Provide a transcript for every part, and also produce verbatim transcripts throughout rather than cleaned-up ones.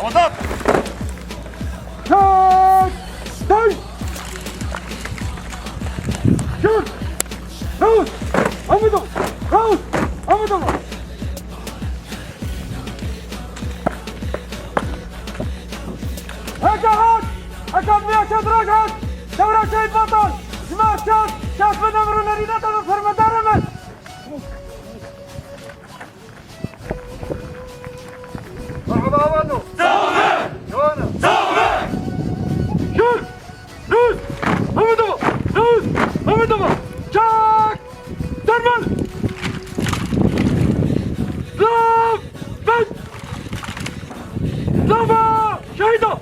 Avadat! Çek! Dön! Şut! Raus! Amido! Raus! Amido! Heke hat! Heke miya şedraj hat! Dewra şehîd Batal! Ji me şer! Şef min emro nerîne te fermendar me! Merhaba, Avano. Sağ olun. Joana. Sağ olun. Şur. Rus. Hamidova. Rus. Hamidova. Çak. Derman. Slav. Ben. Slava. Şehida.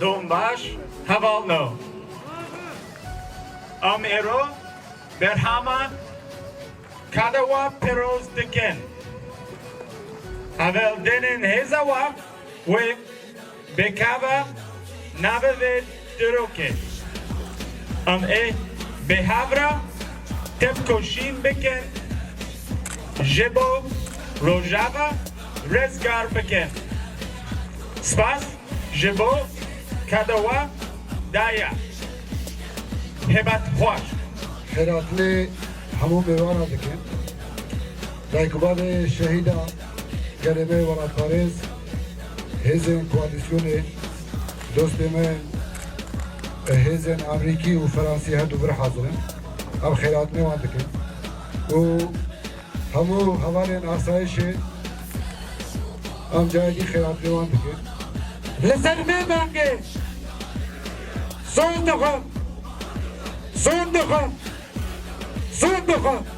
Dom baş, hevalno. Em êro berhama Kada wa pêroz dikin. Heveldênên hêza wa wê bêkava navê vê dîrokê. Em ê bi hev re tepkoşîn bikin, ji bo Rojava rizgar bikin. Spas ji bo kada wa daye. Hebat xweş. Xêratînê hemû mêvanan dikin. Dayik û bavê şehîda gelê me welatparêz, hêzên koalîsyonê, dostê me, hêzên Amerîkî û Fransî her du vir hazir in. Em xêratînê wan dikin. Û Hemû hevalên asayişê em carê dî xêratînê wan dikin. Li ser vê bangê soz dixwim, soz dixwim, soz dixwim.